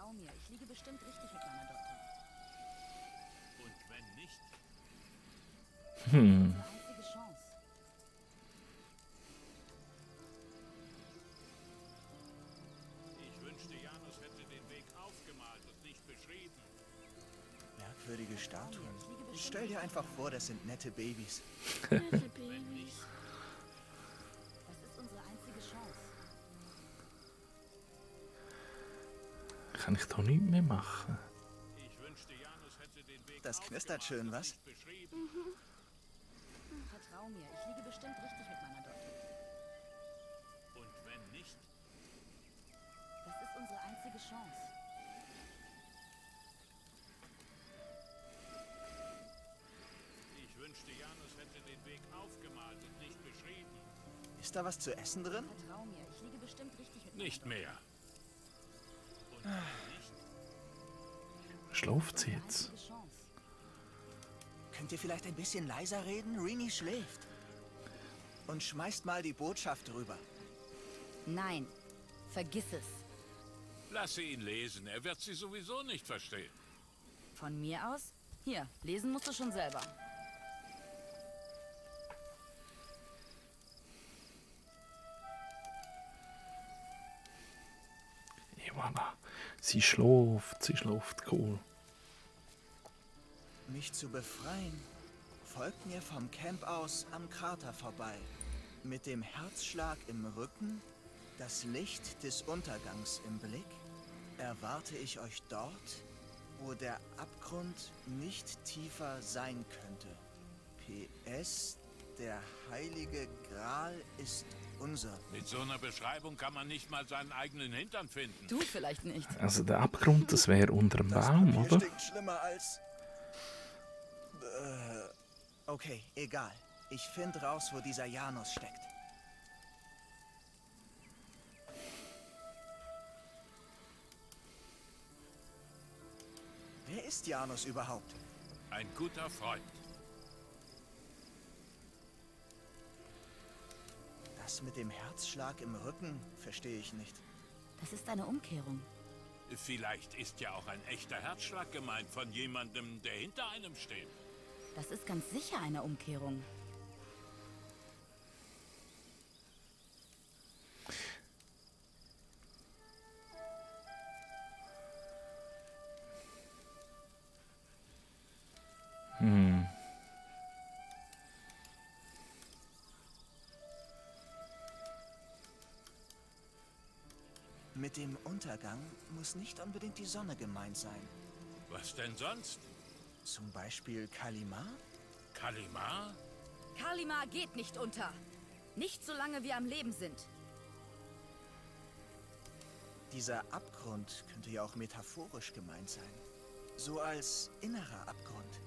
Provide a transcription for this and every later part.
Vertrau mir, ich liege bestimmt richtig mit meiner Deutung. Und wenn nicht? Unsere einzige Chance. Ich wünschte, Janus hätte den Weg aufgemalt und nicht beschrieben. Merkwürdige Statuen. Stell dir einfach vor, das sind nette Babys. Nette Babys. Das ist unsere einzige Chance. Kann ich da nichts mehr machen? Ich wünschte, Janus hätte den Weg Das knistert schön, was? nicht beschrieben. Vertrau mir, ich liege bestimmt richtig mit meiner Deutung. Und wenn nicht? Das ist unsere einzige Chance. Ich wünschte, Janus hätte den Weg aufgemalt und nicht beschrieben. Ist da was zu essen drin? Vertrau mir, ich liege bestimmt richtig mit Nicht meiner mehr. Und wenn nicht? Schlaft sie Deutung. jetzt? Einzige Chance. Könnt ihr vielleicht ein bisschen leiser reden? Rini schläft. Und schmeißt mal die Botschaft rüber. Nein, vergiss es. Lasse ihn lesen, er wird sie sowieso nicht verstehen. Von mir aus? Hier, lesen musst du schon selber. Ja, voilà. Sie schläft, cool. Mich zu befreien, folgt mir vom Camp aus am Krater vorbei. Mit dem Herzschlag im Rücken, das Licht des Untergangs im Blick, erwarte ich euch dort, wo der Abgrund nicht tiefer sein könnte. PS, der heilige Gral ist unser. Mit so einer Beschreibung kann man nicht mal seinen eigenen Hintern finden. Du vielleicht nicht. Also der Abgrund, das wäre unter dem Das Baum, Papier oder? stinkt schlimmer als... Okay, egal. Ich finde raus, wo dieser Janus steckt. Wer ist Janus überhaupt? Ein guter Freund. Das mit dem Herzschlag im Rücken verstehe ich nicht. Das ist eine Umkehrung. Vielleicht ist ja auch ein echter Herzschlag gemeint von jemandem, der hinter einem steht. Das ist ganz sicher eine Umkehrung. Mit dem Untergang muss nicht unbedingt die Sonne gemeint sein. Was denn sonst? Zum Beispiel Kalima? Kalimar? Kalima geht nicht unter. Nicht solange wir am Leben sind. Dieser Abgrund könnte ja auch metaphorisch gemeint sein. So als innerer Abgrund.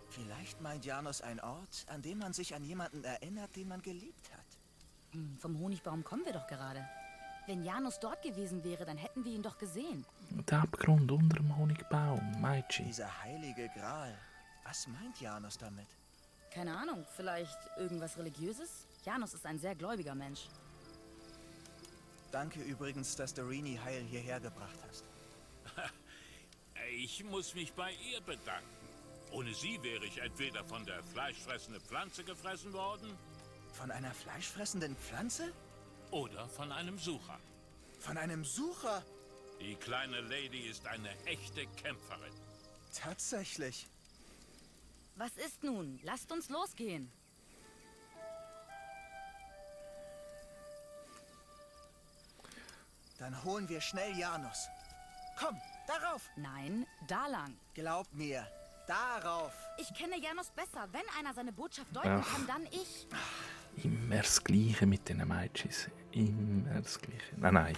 Vielleicht meint Janus ein Ort, an dem man sich an jemanden erinnert, den man geliebt hat. Vom Honigbaum kommen wir doch gerade. Wenn Janus dort gewesen wäre, dann hätten wir ihn doch gesehen. Der Abgrund unter dem Honigbaum, Maichi. Dieser heilige Gral. Was meint Janus damit? Keine Ahnung, vielleicht irgendwas Religiöses? Janus ist ein sehr gläubiger Mensch. Danke übrigens, dass du Rini heil hierher gebracht hast. Ich muss mich bei ihr bedanken. Ohne sie wäre ich entweder von der fleischfressenden Pflanze gefressen worden Von einer fleischfressenden Pflanze? oder von einem Sucher. Von einem Sucher? Die kleine Lady ist eine echte Kämpferin. Tatsächlich. Was ist nun? Lasst uns losgehen. Dann holen wir schnell Janus. Komm, darauf! Nein, da lang. Glaub mir, darauf! Ich kenne Janus besser. Wenn einer seine Botschaft deuten Ach. kann, dann ich. Immer das Gleiche mit diesen Maichis. Immer das Gleiche. Nein.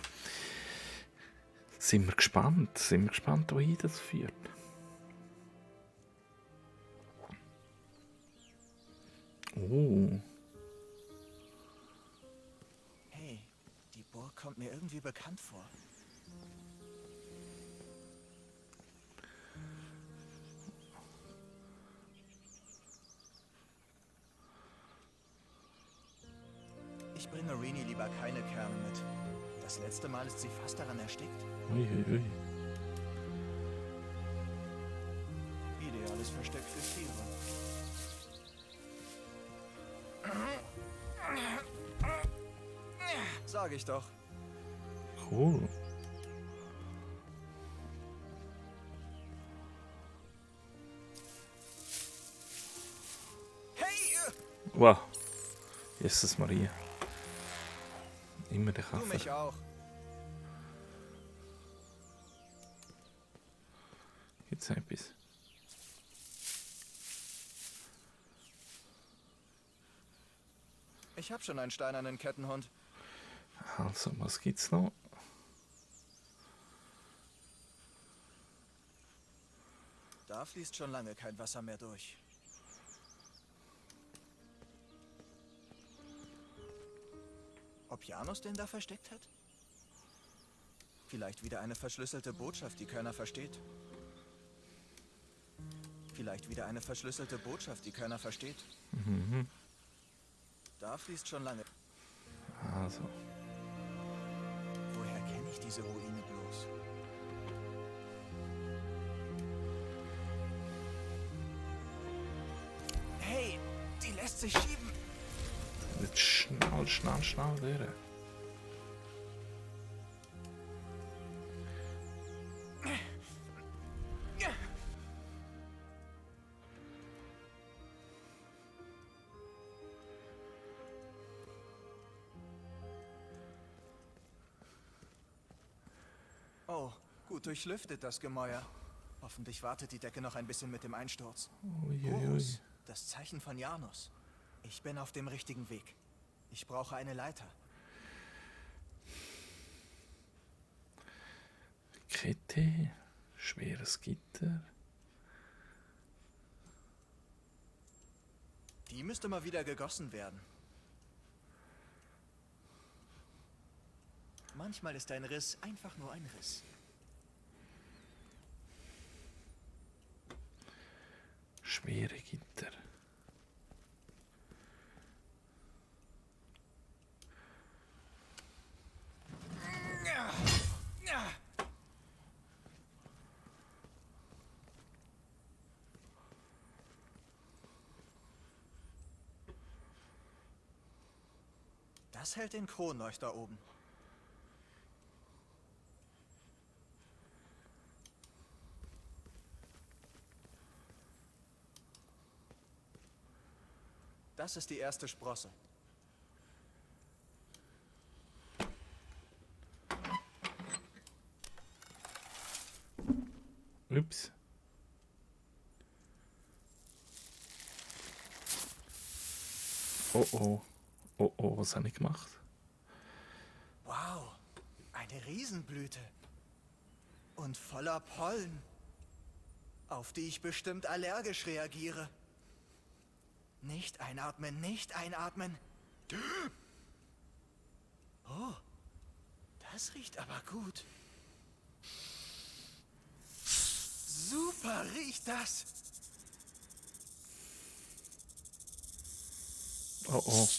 Sind wir gespannt, wohin das führt. Oh. Hey, die Burg kommt mir irgendwie bekannt vor. Ich bringe Rini lieber keine Kerne mit. Das letzte Mal ist sie fast daran erstickt. Ui, ui, ui. gutes Versteck für Tiere. Sag ich doch. Cool. Hey! Wow. Jesus Maria. Immer der Du mich Kaffee. auch. Gibt's etwas? Ich hab schon einen steinernen Kettenhund. Also, was gibt's noch? Da fließt schon lange kein Wasser mehr durch. Ob Janus den da versteckt hat? Vielleicht wieder eine verschlüsselte Botschaft, die keiner versteht. Vielleicht wieder eine verschlüsselte Botschaft, die keiner versteht. Da fließt schon lange. Also, Woher kenne ich diese Ruine bloß? Hey, die lässt sich schieben. jetzt schnell durch. Oh, gut durchlüftet das Gemäuer. Hoffentlich wartet die Decke noch ein bisschen mit dem Einsturz. Uiuiui. Horus, das Zeichen von Janus. Ich bin auf dem richtigen Weg. Ich brauche eine Leiter. Kette, schweres Gitter. Die müsste mal wieder gegossen werden. Manchmal ist ein Riss einfach nur ein Riss. Schwere Gitter. Das hält den Kronleuchter oben. Das ist die erste Sprosse. Ups. Oh oh. Oh oh, was habe ich gemacht? Wow, eine Riesenblüte. Und voller Pollen, auf die ich bestimmt allergisch reagiere. Nicht einatmen, nicht einatmen. Oh, das riecht aber gut. Super riecht das. Oh oh.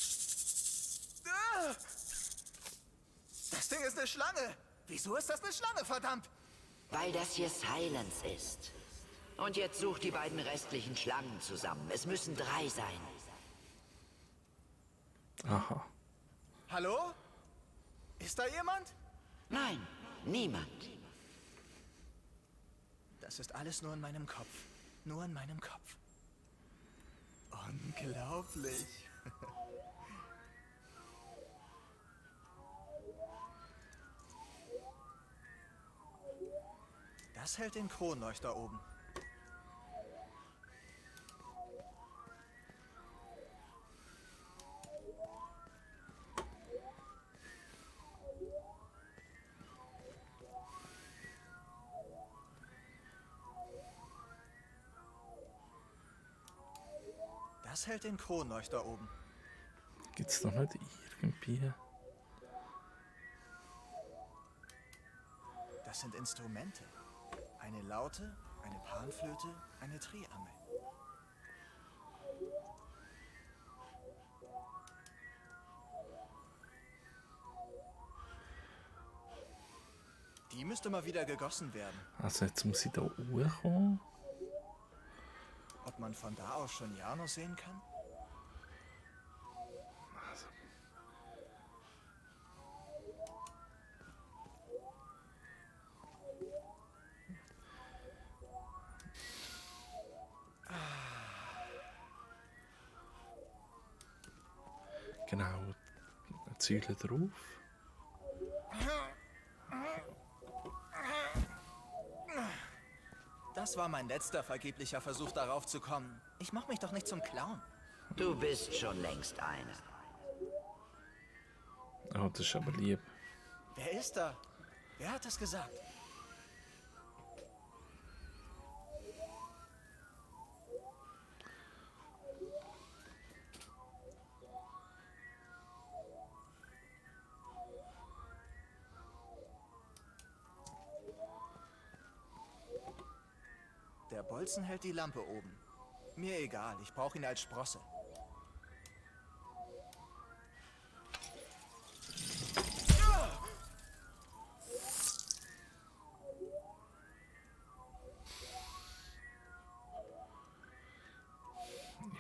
Ah! Das Ding ist eine Schlange. Wieso ist das eine Schlange, verdammt? Weil das hier Silence ist. Und jetzt sucht die beiden restlichen Schlangen zusammen. Es müssen 3 sein. Aha. Hallo? Ist da jemand? Nein, niemand. Das ist alles nur in meinem Kopf. Nur in meinem Kopf. Unglaublich. Das hält den Kronleuchter oben. Das hält den Kronleuchter oben. Gibt's doch nicht irgendwie. Das sind Instrumente. Eine Laute, eine Panflöte, eine Triangel. Die müsste mal wieder gegossen werden. Also jetzt muss ich da hochkommen. Ob man von da aus schon Janus sehen kann? Also. Genau, Zügel drauf. Das war mein letzter vergeblicher Versuch, darauf zu kommen. Ich mach mich doch nicht zum Clown. Du bist schon längst einer. Oh, das ist aber lieb. Wer ist da? Wer hat das gesagt? Der Bolzen hält die Lampe oben. Mir egal, ich brauche ihn als Sprosse.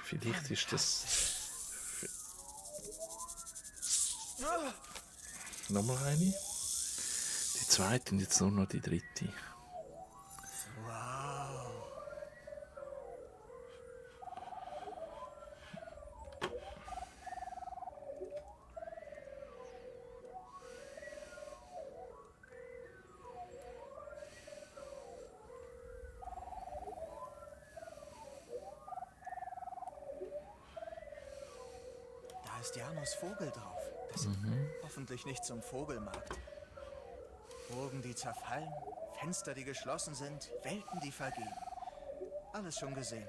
Vielleicht ist das... Nochmal eine. Die zweite und jetzt nur noch die dritte. Wow. Da ist Janus Vogel drauf. Das hoffentlich nicht zum Vogelmarkt. Burgen, die zerfallen, Fenster, die geschlossen sind, Welten, die vergehen. Alles schon gesehen.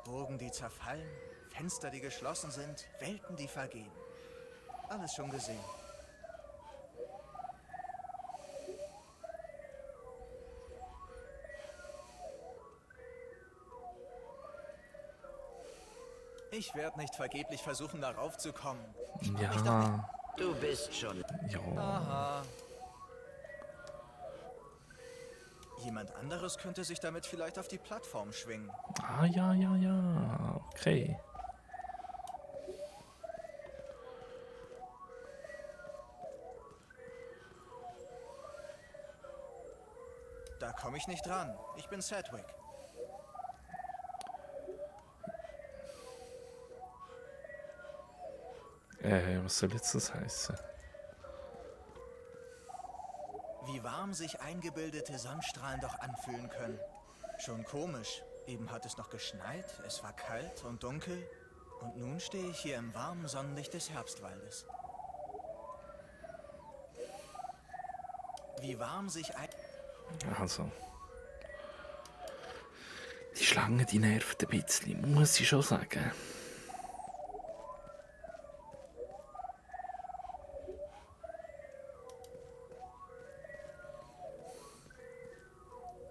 Burgen, die zerfallen, Fenster, die geschlossen sind, Welten, die vergehen. Alles schon gesehen. Ich werde nicht vergeblich versuchen, darauf zu kommen. Ich mach mich doch nicht. Ja, Du bist schon... ja. Aha. Jemand anderes könnte sich damit vielleicht auf die Plattform schwingen. Ah, ja, ja, ja. Okay. Da komme ich nicht dran. Ich bin Sedgwick. Was soll jetzt das heißen? Wie warm sich eingebildete Sonnenstrahlen doch anfühlen können. Schon komisch. Eben hat es noch geschneit, es war kalt und dunkel. Und nun stehe ich hier im warmen Sonnenlicht des Herbstwaldes. Wie warm sich ein... Also. Die Schlange, die nervt ein bisschen, muss ich schon sagen.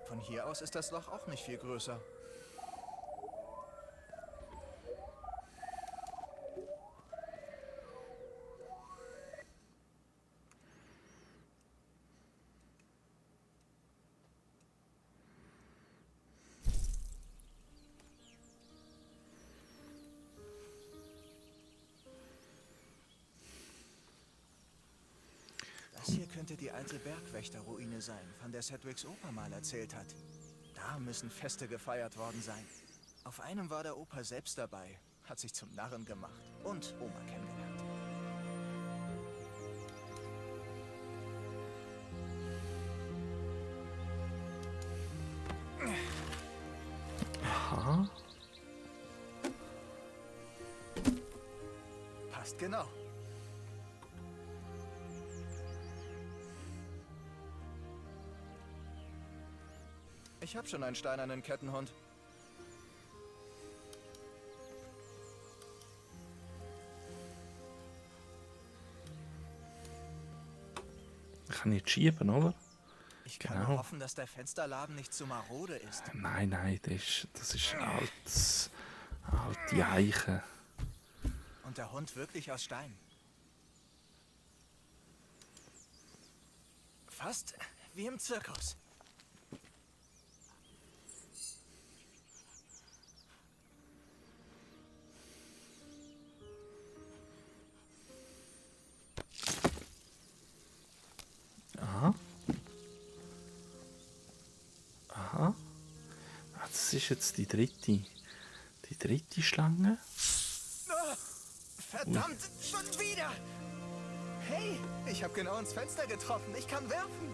Von hier aus ist das Loch auch nicht viel größer. Das hier könnte die alte Bergwächterruine sein, von der Sedgwicks Opa mal erzählt hat. Da müssen Feste gefeiert worden sein. Auf einem war der Opa selbst dabei, hat sich zum Narren gemacht und Oma kennengelernt. Aha. Passt genau. Ich hab schon einen steinernen Kettenhund. Kann ich jetzt schieben, oder? Ich kann Genau. nur hoffen, dass der Fensterladen nicht zu marode ist. Nein, nein, das ist alte Eiche. Und der Hund wirklich aus Stein. Fast wie im Zirkus. das ist jetzt die dritte. Die dritte Schlange. Ah, verdammt, schon wieder! Hey, ich habe genau ins Fenster getroffen. Ich kann werfen.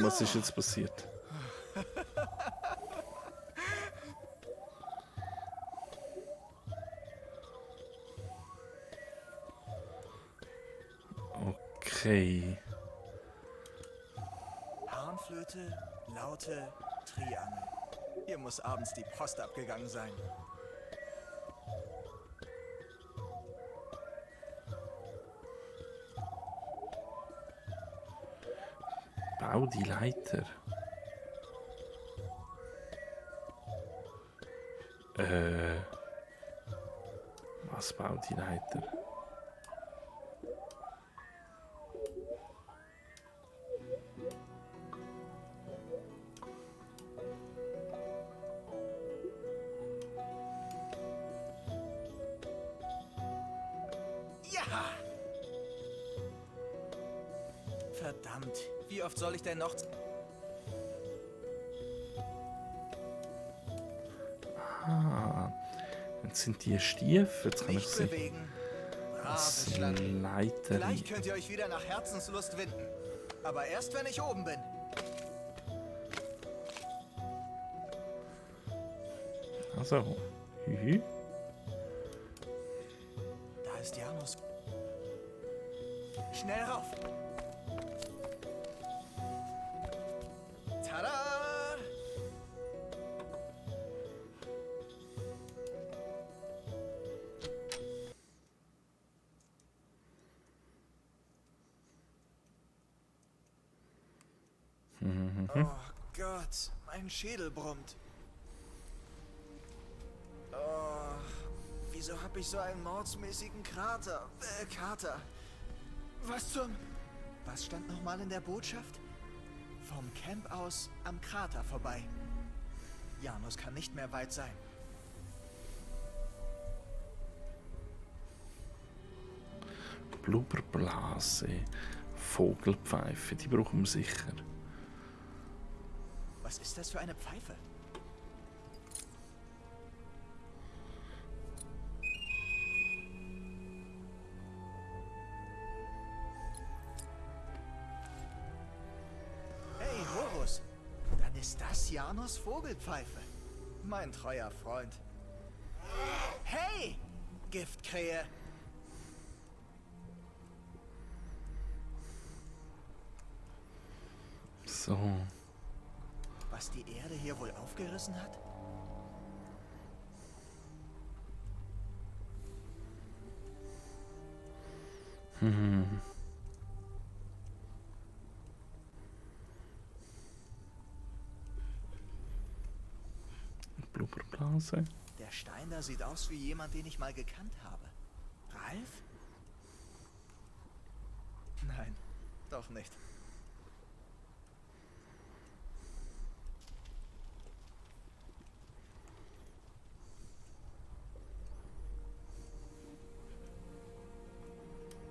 Was ist jetzt passiert? Okay. Harnflöte, Laute, Triangel. Hier muss abends die Post abgegangen sein. Bau die Leiter. Was baut die Leiter? Ja! Verdammt, wie oft soll ich denn noch... Jetzt sind die Stiefel. Jetzt kann ich Nicht sie bewegen. Brave als Schlangen. Leiter. Gleich könnt ihr euch wieder nach Herzenslust winden. Aber erst, wenn ich oben bin. Also. Hü. Da ist Janus. Schnell rauf. Tada! Oh Gott, mein Schädel brummt. Oh, wieso hab ich so einen mordsmäßigen Kater? Was zum... Was stand nochmal in der Botschaft? Vom Camp aus am Krater vorbei. Janus kann nicht mehr weit sein. Blubberblase. Vogelpfeife. Die brauchen wir sicher. Was ist das für eine Pfeife? Hey, Horus! Dann ist das Janus Vogelpfeife. Mein treuer Freund. Hey! Giftkrähe! So. Was die Erde hier wohl aufgerissen hat? Blubberblase. Der Stein da sieht aus wie jemand, den ich mal gekannt habe. Ralf? Nein, doch nicht.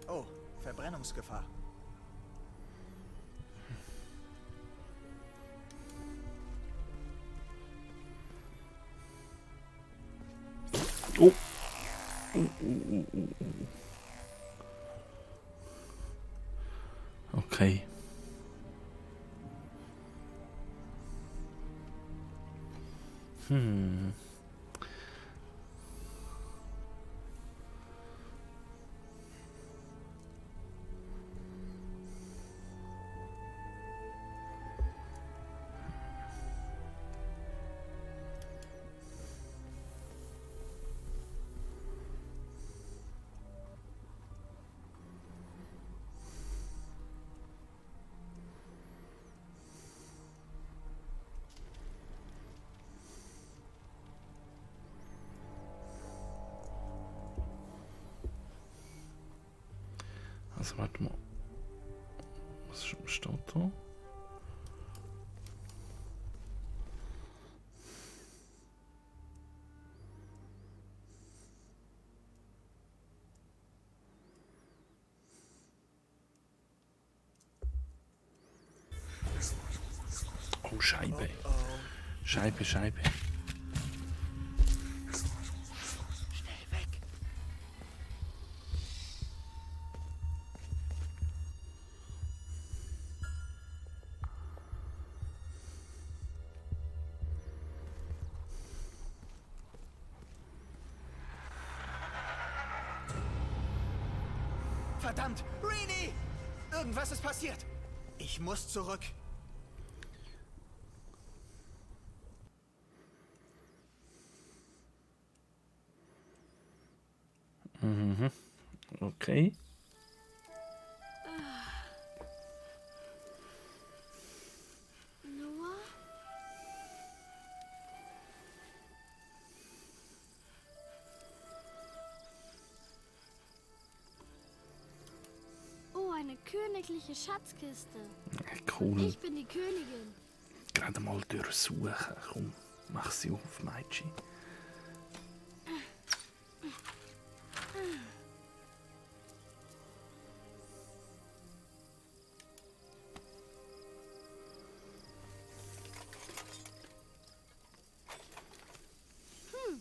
Oh, Verbrennungsgefahr. Oh. Okay. Also warte mal. Was steht da? Oh, Scheibe. Scheibe. Schnell weg. Verdammt! Rini! Irgendwas ist passiert! Ich muss zurück. Okay. Noah? Oh, eine königliche Schatzkiste. Cool. Ich bin die Königin. Gerade mal durchsuchen. Komm, mach sie auf, Meitschi.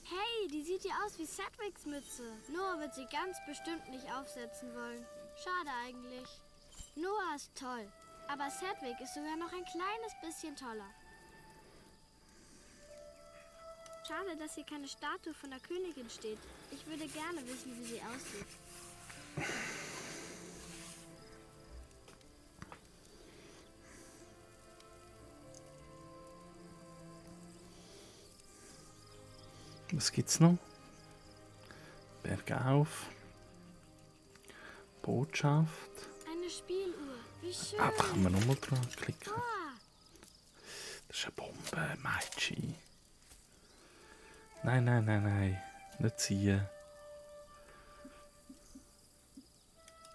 Hey, die sieht ja aus wie Sedgwicks Mütze. Noah wird sie ganz bestimmt nicht aufsetzen wollen. Schade eigentlich. Noah ist toll, aber Sedgwick ist sogar noch ein kleines bisschen toller. Schade, dass hier keine Statue von der Königin steht. Ich würde gerne wissen, wie sie aussieht. Was gibt's noch? Bergauf. Botschaft. Eine Spieluhr. Wie schön. Ah, da kann man nochmal dran klicken. Noah, Das ist eine Bombe, Meitschi. Nein. Nicht ziehen.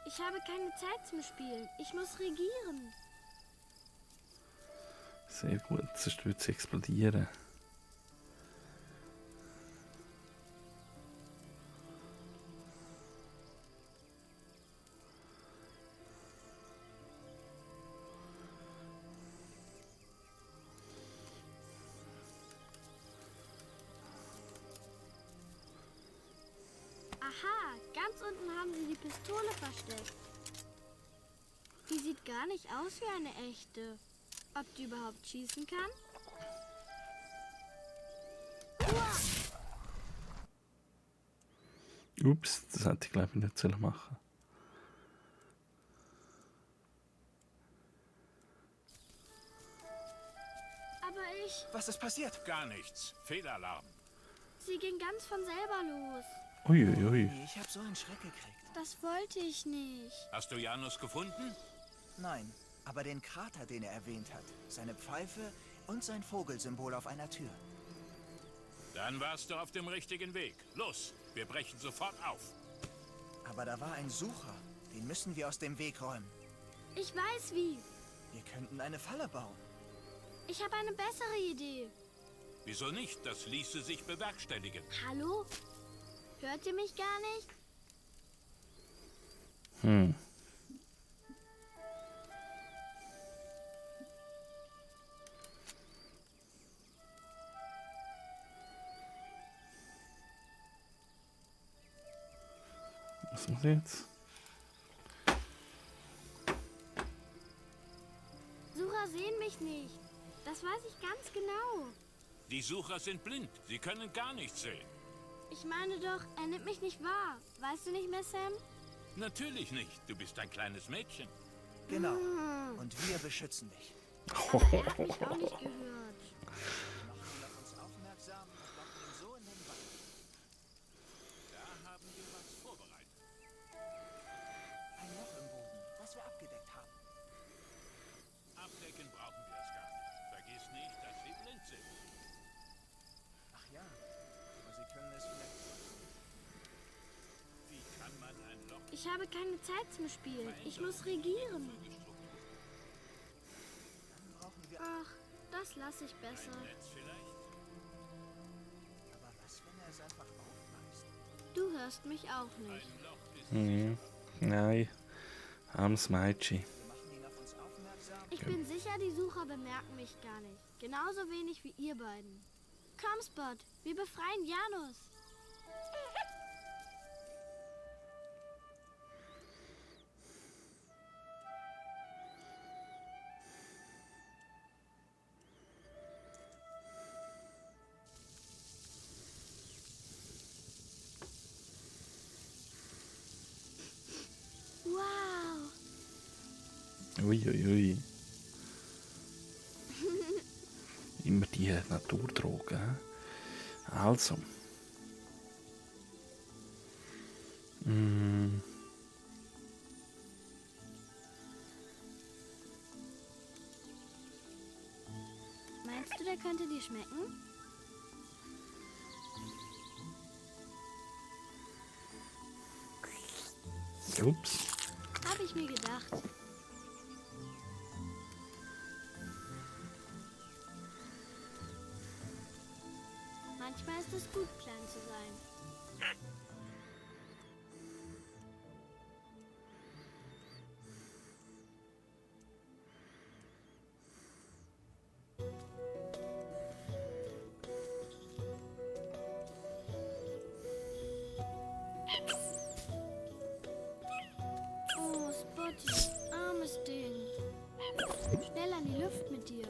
ich habe keine Zeit zum Spielen. Ich muss regieren. Sehr gut, sonst wird es explodieren. Aha, ganz unten haben sie die Pistole versteckt. Die sieht gar nicht aus wie eine echte. Ob die überhaupt schießen kann? Ups, das hätte ich glaube ich nicht sollen machen. Aber Was ist passiert? Gar nichts. Fehlalarm. sie ging ganz von selber los. Uiuiui. Ich habe so einen Schreck gekriegt. Das wollte ich nicht. Hast du Janus gefunden? Nein, aber den Krater, den er erwähnt hat. Seine Pfeife und sein Vogelsymbol auf einer Tür. Dann warst du auf dem richtigen Weg. Los, wir brechen sofort auf. Aber da war ein Sucher. Den müssen wir aus dem Weg räumen. Ich weiß wie. Wir könnten eine Falle bauen. Ich habe eine bessere Idee. Wieso nicht? Das ließe sich bewerkstelligen. Hallo? Hört ihr mich gar nicht? Was muss ich jetzt? Sucher sehen mich nicht. Das weiß ich ganz genau. Die Sucher sind blind. Sie können gar nichts sehen. Ich meine doch, er nimmt mich nicht wahr. Weißt du nicht mehr, Sam? Natürlich nicht. Du bist ein kleines Mädchen. Genau. Und wir beschützen dich. Aber er hat mich auch nicht gehört. Macht ihn auf uns aufmerksam und locken ihn so in den Wald. Da haben wir was vorbereitet. Ein Loch im Boden, das wir abgedeckt haben. Abdecken brauchen wir es gar nicht. Vergiss nicht, dass sie blind sind. Ach ja, aber sie können es vielleicht... Wie kann man ein Loch Ich habe keine Zeit zum Spielen. Ich muss regieren. Ach, das lasse ich besser. Aber was, wenn er es einfach aufreißt? Du hörst mich auch nicht. Nein, armes Mädchen. Wir machen ihn auf uns aufmerksam. Ich bin sicher, die Sucher bemerken mich gar nicht. Genauso wenig wie ihr beiden. Komm, Spot, wir befreien Janus. Wow. Uiuiui. Immer die Naturdrogen. Hä? Also. Meinst du, der könnte dir schmecken? Ups. Hab ich mir gedacht. Manchmal ist es gut, klein zu sein. Oh, Spotty, armes Ding. Schnell an die Luft mit dir.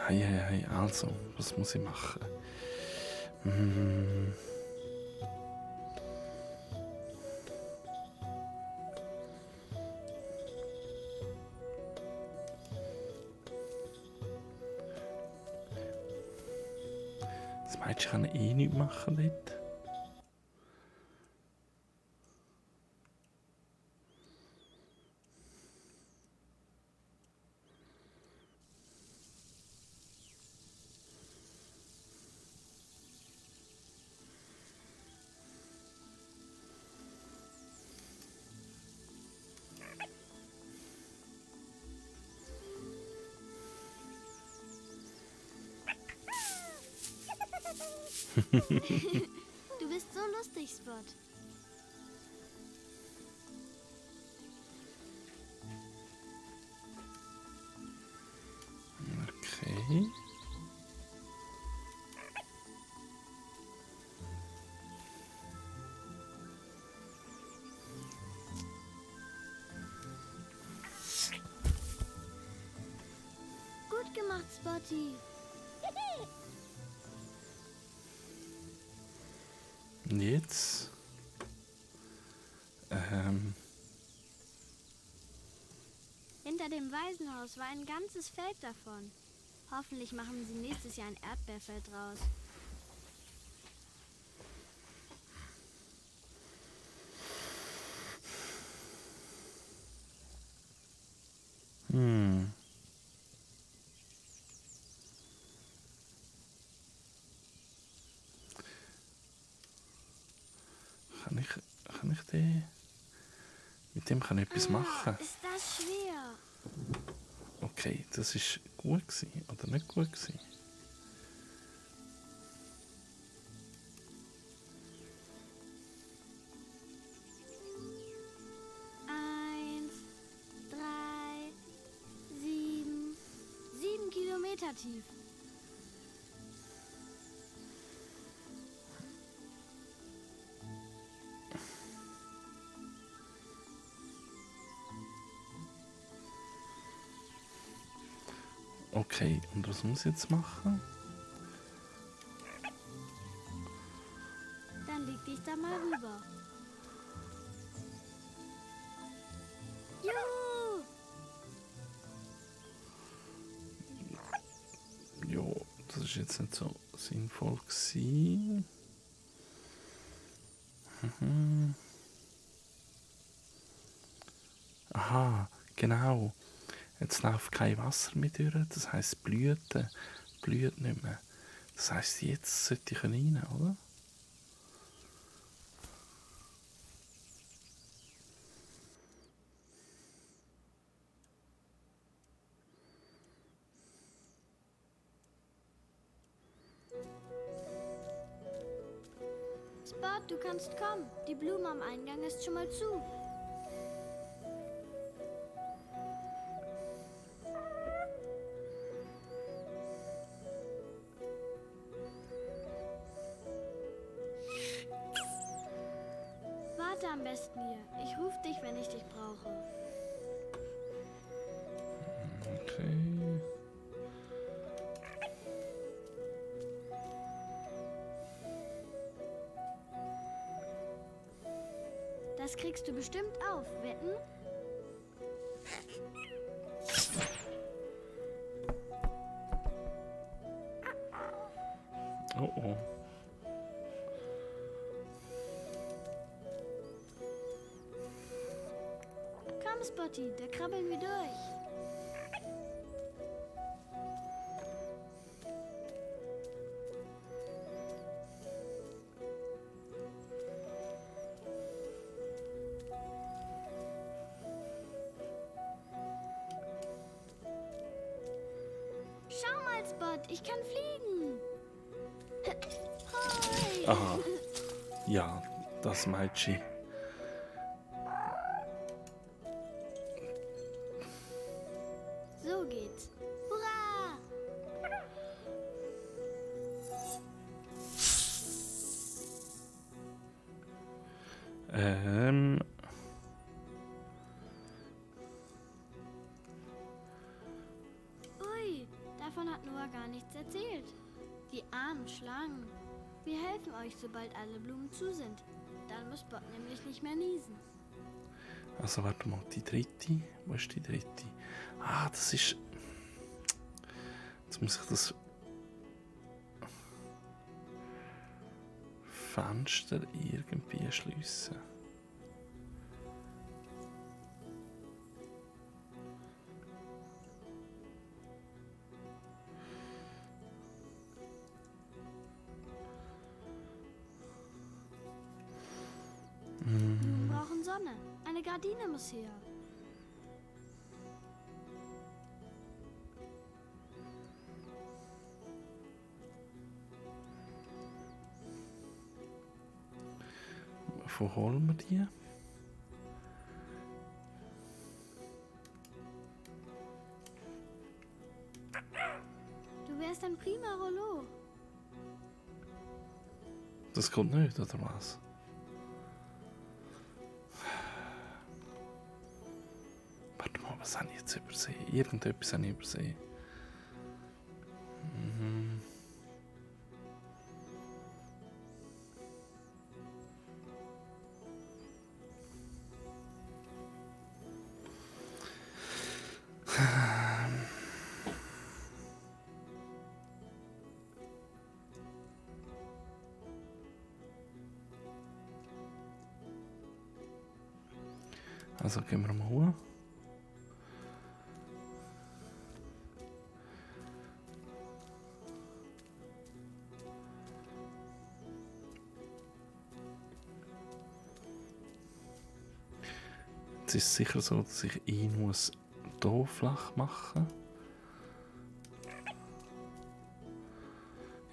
Hei, also, was muss ich machen? Das Mädchen kann eh nichts machen dort. Du bist so lustig, Spot. Okay. Gut gemacht, Spotty. Und jetzt? Hinter dem Waisenhaus war ein ganzes Feld davon. Hoffentlich machen sie nächstes Jahr ein Erdbeerfeld draus. Kann ich den... Mit dem kann ich etwas machen. Ist das schwer? Okay, das ist gut gewesen, oder nicht gut gewesen? Eins, 3, 7. 7 Kilometer tief. Okay, und was muss ich jetzt machen? Dann leg dich da mal rüber. Juhu! Jo, das ist jetzt nicht so sinnvoll gewesen. Aha, genau. Jetzt läuft kein Wasser mehr durch, das heisst, die Blüte blüht nicht mehr. Das heisst, jetzt sollte ich rein, oder? Spot, du kannst kommen. Die Blume am Eingang ist schon mal zu. Warte am besten hier. Ich rufe dich, wenn ich dich brauche. Okay. Das kriegst du bestimmt auf. Wetten? Oh oh. Komm, Spotty, da krabbeln wir durch. Schau mal, Spot, ich kann fliegen. Hoi. Aha. Ja, das Mädchen. So geht's. Hurra! Ähm. Ui, davon hat Noah gar nichts erzählt. Die armen Schlangen. Wir helfen euch, sobald alle Blumen zu sind. Dann muss Spot nämlich nicht mehr niesen. Also warte mal, die dritte. Wo ist die dritte? Ah, das ist. Jetzt muss ich das Fenster irgendwie schliessen. Wir brauchen Sonne. Eine Gardine muss her. Wo holen wir die? Du wärst ein prima Rollo. Das kommt nicht, oder was? Warte mal, was habe ich jetzt übersehen? Irgendetwas habe ich übersehen. Mhm. Also gehen wir mal hoch. Jetzt ist es sicher so, dass ich ihn muss hier flach machen.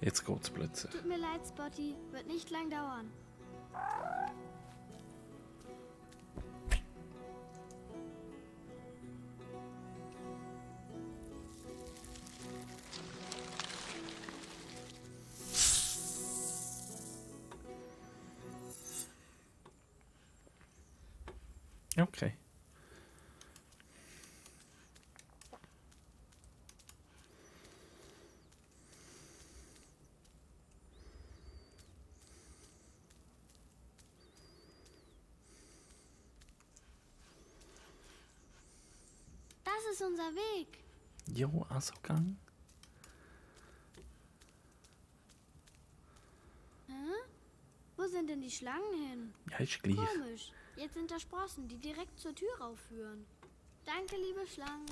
Jetzt geht's plötzlich. Tut mir leid, Spotty. Wird nicht lang dauern. Okay. Das ist unser Weg. Jo, also gang. Hä? Wo sind denn die Schlangen hin? Ja, ist gleich. Komisch. Jetzt sind da Sprossen, die direkt zur Tür aufführen. Danke, liebe Schlangen.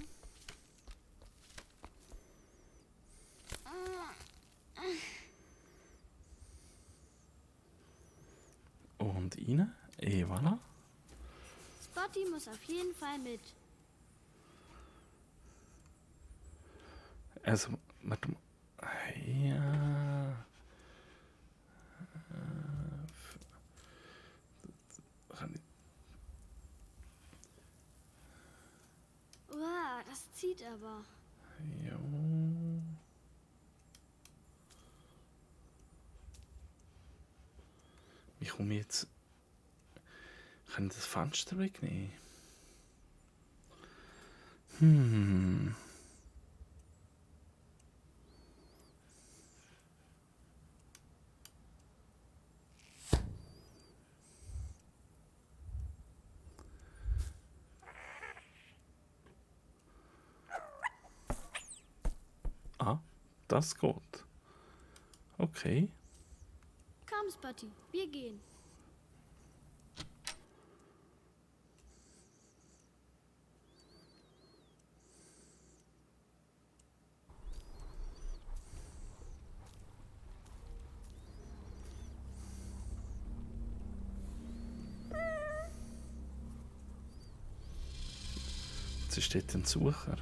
rein. Et voilà. Spotty muss auf jeden Fall mit. Also, warte mal. Ja. Kann ich... Uah, das zieht aber. Ja. Wie komme ich jetzt... Kann ich das Fenster wegnehmen? Ah, das geht. Okay. Komm, Spotty, wir gehen. Jetzt ist dort ein Sucher.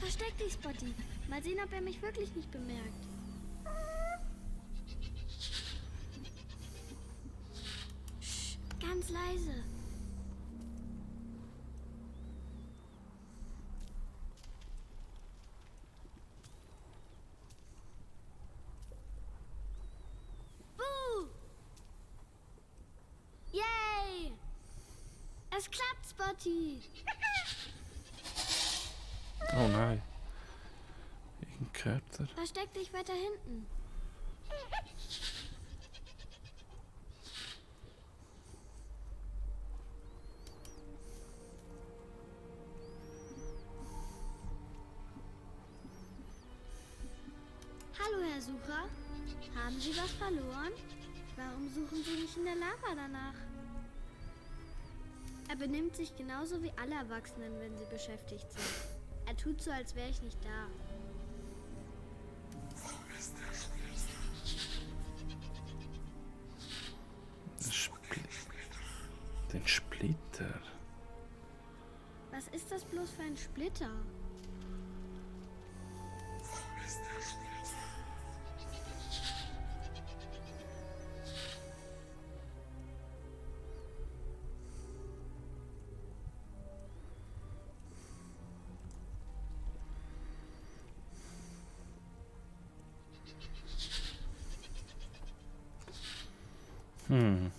Versteck dich, Spotty. Mal sehen, ob er mich wirklich nicht bemerkt. Psst, ganz leise. Buh! Yay! Es klappt, Spotty. Oh nein. Irgendein Köter. Versteck dich weiter hinten. Hallo, Herr Sucher. Haben Sie was verloren? Warum suchen Sie nicht in der Lava danach? Er benimmt sich genauso wie alle Erwachsenen, wenn sie beschäftigt sind. Er tut so, als wäre ich nicht da. Den Splitter. Was ist das bloß für ein Splitter? Hm.